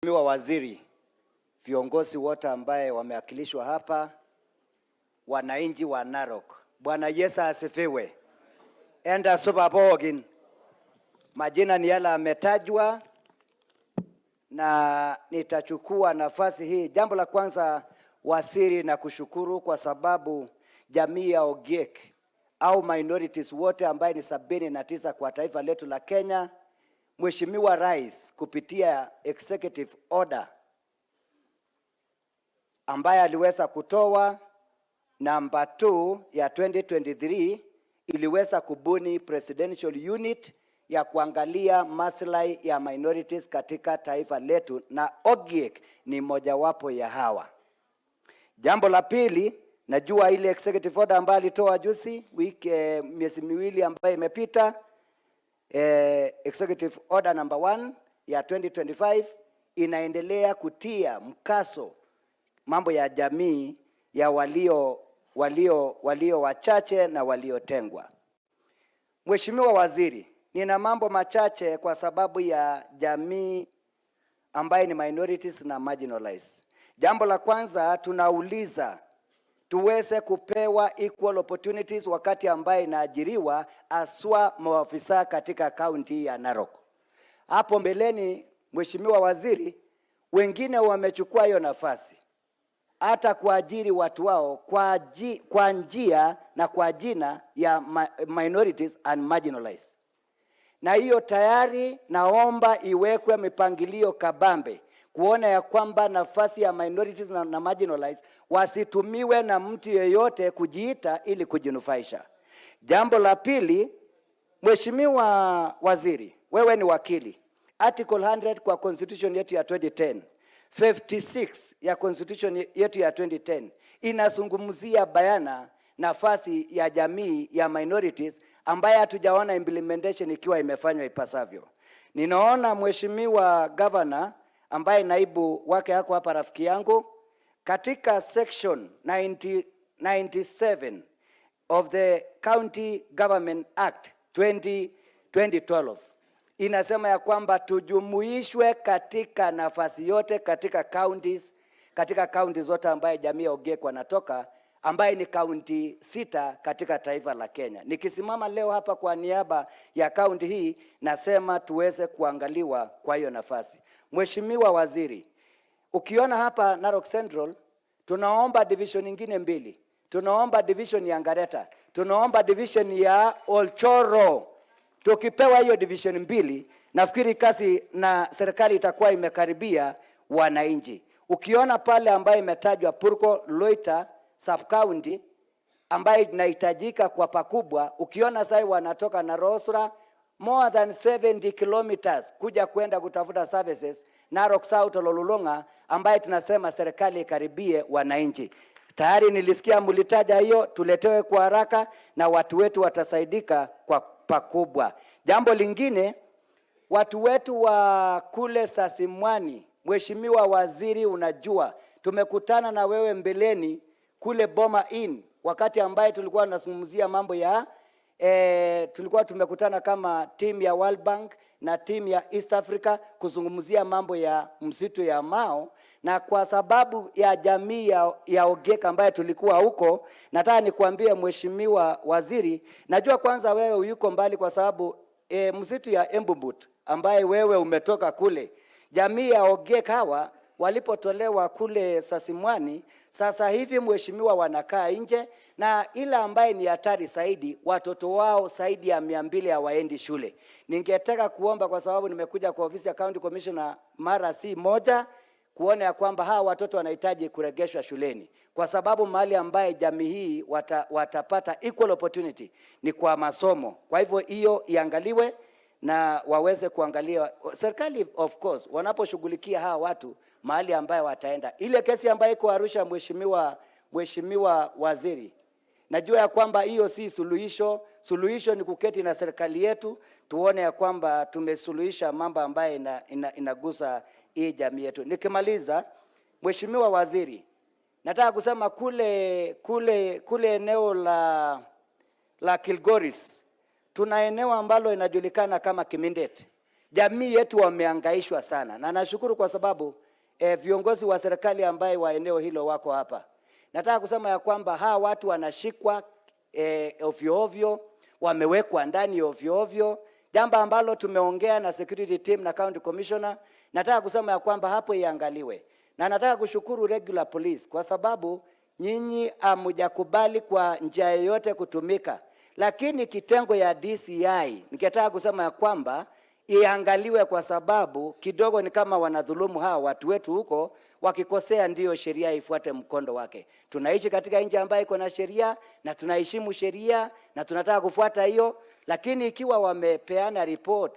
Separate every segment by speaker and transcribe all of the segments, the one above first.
Speaker 1: Mheshimiwa Waziri, viongozi wote ambaye wamewakilishwa hapa, wananchi wa Narok, Bwana Yesu asifiwe. Enda supa pookin. Majina ni yale ametajwa na nitachukua nafasi hii. Jambo la kwanza, waziri, na kushukuru kwa sababu jamii ya Ogiek au minorities wote ambaye ni 79 kwa taifa letu la Kenya, Mheshimiwa Rais kupitia executive order ambaye aliweza kutoa namba 2 ya 2023 iliweza kubuni presidential unit ya kuangalia maslahi ya minorities katika taifa letu, na Ogiek ni mojawapo ya hawa. Jambo la pili, najua ile executive order ambayo alitoa juzi wiki, miezi 2 ambayo imepita, executive order number 1 ya 2025 inaendelea kutia mkazo mambo ya jamii ya walio wachache na waliotengwa. Mheshimiwa Waziri, nina mambo machache kwa sababu ya jamii ambaye ni minorities na marginalized. Jambo la kwanza, tunauliza tuweze kupewa equal opportunities wakati ambaye inaajiriwa aswa maafisa katika kaunti ya Narok. Hapo mbeleni, Mheshimiwa Waziri, wengine wamechukua hiyo nafasi hata kuajiri watu wao kwa njia na kwa jina ya minorities and marginalized. Na hiyo tayari naomba iwekwe mipangilio kabambe kuona ya kwamba nafasi ya minorities na marginalized wasitumiwe na mtu yeyote kujiita ili kujinufaisha. Jambo la pili, Mheshimiwa Waziri, wewe ni wakili. Article 100 kwa constitution yetu ya 2010, 56 ya constitution yetu ya 2010 inazungumzia bayana nafasi ya jamii ya minorities ambaye hatujaona implementation ikiwa imefanywa ipasavyo. Ninaona Mheshimiwa Governor ambaye naibu wake yako hapa, rafiki yangu, katika section 97 of the County Government Act 2012 inasema ya kwamba tujumuishwe katika nafasi yote katika counties, katika county zote ambaye jamii ya Ogiek wanatoka, ambaye ni kaunti 6 katika taifa la Kenya. Nikisimama leo hapa kwa niaba ya kaunti hii nasema tuweze kuangaliwa kwa hiyo nafasi. Mheshimiwa Waziri, ukiona hapa Narok Central tunaomba division nyingine 2. Tunaomba division ya Ngareta, tunaomba division ya Olchoro. Tukipewa hiyo division 2, nafikiri kazi na serikali itakuwa imekaribia wananchi. Ukiona pale ambayo imetajwa Purko Loita sub county ambayo inahitajika kwa pakubwa, ukiona sasa wanatoka na Rosra more than 70 kilometers kuja kwenda kutafuta services Narok South Ololulunga, ambaye tunasema serikali ikaribie wananchi. Tayari nilisikia mlitaja hiyo, tuletewe kwa haraka na watu wetu watasaidika kwa pakubwa. Jambo lingine, watu wetu wa kule Sasimwani, Mheshimiwa Waziri, unajua tumekutana na wewe mbeleni kule Boma Inn wakati ambaye tulikuwa tunazungumzia mambo ya tulikuwa tumekutana kama team ya World Bank na team ya East Africa kuzungumzia mambo ya msitu ya Mao, na kwa sababu ya jamii ya Ogiek ambaye tulikuwa huko, nataka nikuambie Mheshimiwa Waziri, najua kwanza wewe yuko mbali kwa sababu msitu ya Embobut ambaye wewe umetoka kule, jamii ya Ogiek hawa walipotolewa kule Sasimwani, sasa hivi mheshimiwa wanakaa nje, na ila ambaye ni hatari zaidi, watoto wao zaidi ya 200 hawaendi shule. Ningetaka kuomba, kwa sababu nimekuja kwa ofisi ya County Commissioner mara si moja, kuona ya kwamba hawa watoto wanahitaji kuregeshwa shuleni, kwa sababu mahali ambaye jamii hii watapata equal opportunity ni kwa masomo. Kwa hivyo hiyo iangaliwe na waweze kuangalia serikali, of course, wanaposhughulikia hawa watu mahali ambayo wataenda. Ile kesi ambayo iko Arusha, Mheshimiwa Waziri, najua ya kwamba hiyo si suluhisho. Suluhisho ni kuketi na serikali yetu tuone ya kwamba tumesuluhisha mambo ambayo inagusa hii jamii yetu. Nikimaliza, Mheshimiwa Waziri, nataka kusema kule eneo la Kilgoris tuna eneo ambalo inajulikana kama Kimindet. Jamii yetu wameangaishwa sana, na nashukuru kwa sababu viongozi wa serikali ambaye wa eneo hilo wako hapa. Nataka kusema ya kwamba hawa watu wanashikwa ovyo ovyo, wamewekwa ndani ovyo ovyo, jambo ambalo tumeongea na security team na county commissioner. Nataka kusema ya kwamba hapo iangaliwe, na nataka kushukuru regular police kwa sababu nyinyi hamjakubali kwa njia yoyote kutumika, lakini kitengo ya DCI ningetaka kusema ya kwamba iangaliwe kwa sababu kidogo ni kama wanadhulumu hawa watu wetu huko. Wakikosea ndiyo sheria ifuate mkondo wake. Tunaishi katika nchi ambayo iko na sheria na tunaheshimu sheria na tunataka kufuata hiyo, lakini ikiwa wamepeana report,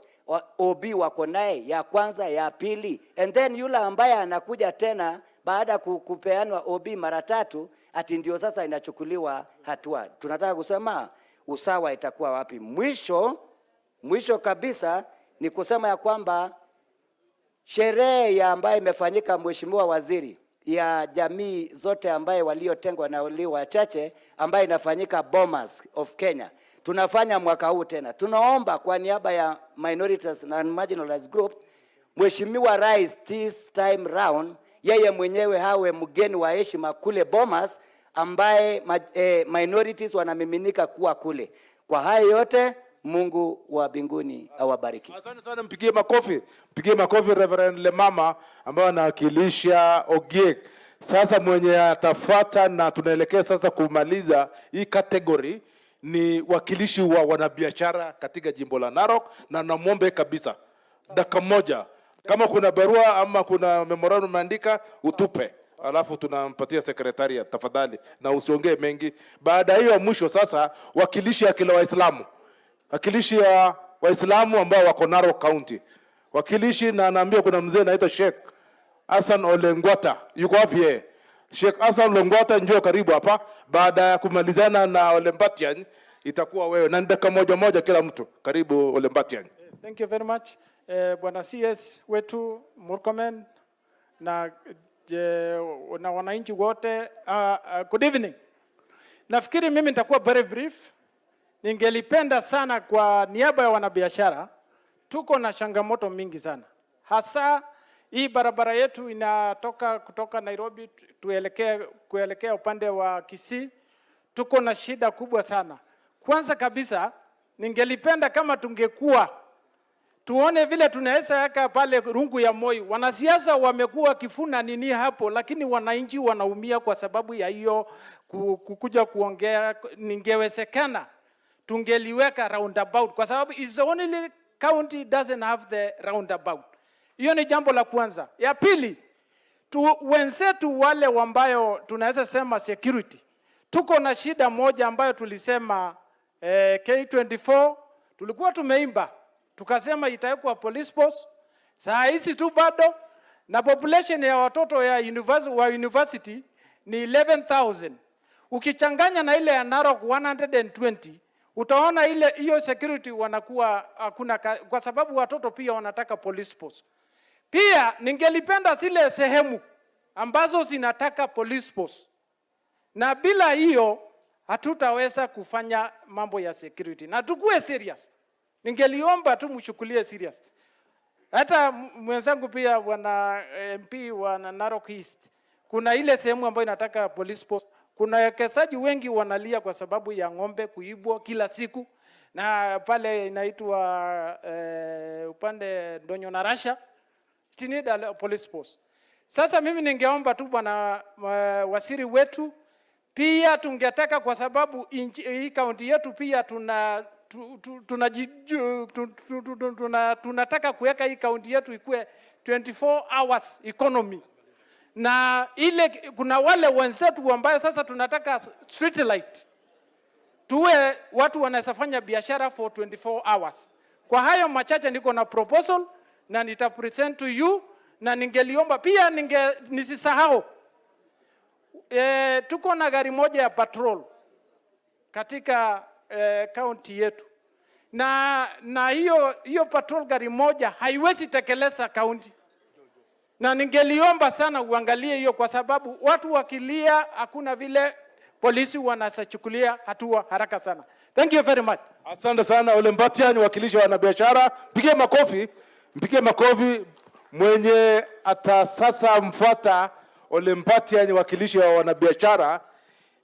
Speaker 1: OB wako naye ya kwanza, ya pili, and then yule ambaye anakuja tena baada ya kupeanwa OB mara tatu, ati ndio sasa inachukuliwa hatua. Tunataka kusema usawa itakuwa wapi? Mwisho mwisho kabisa ni kusema ya kwamba sherehe ya ambayo imefanyika, Mheshimiwa Waziri, ya jamii zote ambaye waliotengwa na walio wachache ambayo inafanyika Bomas of Kenya, tunafanya mwaka huu tena. Tunaomba kwa niaba ya minorities and marginalized group, Mheshimiwa Rais this time round yeye mwenyewe hawe mgeni wa heshima kule Bomas, ambaye minorities wanamiminika kuwa kule. Kwa hayo yote, Mungu wa mbinguni awabariki.
Speaker 2: Asante sana, mpigie makofi, mpigie makofi Reverend Lemama ambaye anawakilisha Ogiek. Sasa mwenye atafuata na tunaelekea sasa kumaliza hii category ni wakilishi wa wanabiashara katika jimbo la Narok, na namwombe kabisa dakika moja, kama kuna barua ama kuna memorandum umeandika utupe, alafu tunampatia secretariat tafadhali, na usiongee mengi. Baada hiyo mwisho sasa, wakilishi ya kila Waislamu, wakilishi ya Waislamu ambao wako Narok County, wakilishi na naambia kuna mzee anaitwa Sheikh Hassan Olengwata, yuko wapi yeye? Sheikh Hassan Olengwata, njoo karibu hapa. Baada ya kumalizana na Olembatian itakuwa wewe, na dakika moja moja kila mtu. Karibu Olembatian.
Speaker 3: Thank you very much. Bwana CS wetu Murkomen na wananchi wote, good evening. Nafikiri mimi nitakuwa very brief. Ningelipenda sana kwa niaba ya wanabiashara, tuko na changamoto mingi sana, hasa hii barabara yetu inatoka kutoka Nairobi tuelekee kuelekea upande wa Kisii. Tuko na shida kubwa sana. Kwanza kabisa, ningelipenda kama tungekuwa tuone vile tunaweza weka pale rungu ya Moi. Wanasiasa wamekuwa wakifuna nini hapo, lakini wananchi wanaumia kwa sababu ya hiyo kukuja kuongea. Ningewezekana tungeliweka roundabout, kwa sababu is the only county doesn't have the roundabout. Hiyo ni jambo la kwanza. Ya pili, wenzetu wale ambayo tunaweza sema security, tuko na shida moja ambayo tulisema K24 tulikuwa tumeimba tukasema itawekwa police post. Saa hizi tu bado na population ya watoto ya university, wa university ni 11,000 ukichanganya na ile ya Narok 120, utaona ile hiyo security wanakuwa hakuna, kwa sababu watoto pia wanataka police post. Pia ningelipenda zile sehemu ambazo zinataka police post, na bila hiyo hatutaweza kufanya mambo ya security, na tukue serious. Ningeliomba tu mchukulie serious. Hata mwenzangu pia bwana MP wa Narok East, kuna ile sehemu ambayo inataka police post. Kuna wekezaji wengi wanalia kwa sababu ya ng'ombe kuibwa kila siku, na pale inaitwa upande Ndonyo Narasha chini ya police post. Sasa mimi ningeomba tu bwana waziri wetu pia tungetaka kwa sababu hii kaunti yetu pia tuna tu, tu, tunajiju- tu, tu, tu, tu, tuna, tunataka kuweka hii kaunti yetu ikuwe 24 hours economy, na ile kuna wale wenzetu ambayo sasa tunataka street light tuwe watu wanaweza fanya biashara for 24 hours. Kwa hayo machache niko na proposal na nita present to you, na ningeliomba pia nisisahau tuko na gari moja ya patrol katika county yetu na hiyo hiyo patrol gari moja haiwezi tekeleza county, na ningeliomba sana uangalie hiyo, kwa sababu watu wakilia, hakuna vile polisi wanachukulia hatua haraka sana. Thank you very much.
Speaker 2: Asante sana Ole Mbatiany, wakilishi wa wanabiashara. Pigie makofi. Mpige makofi mwenye ata sasa mfuata Ole Mpatia, wakilishi wa wanabiashara.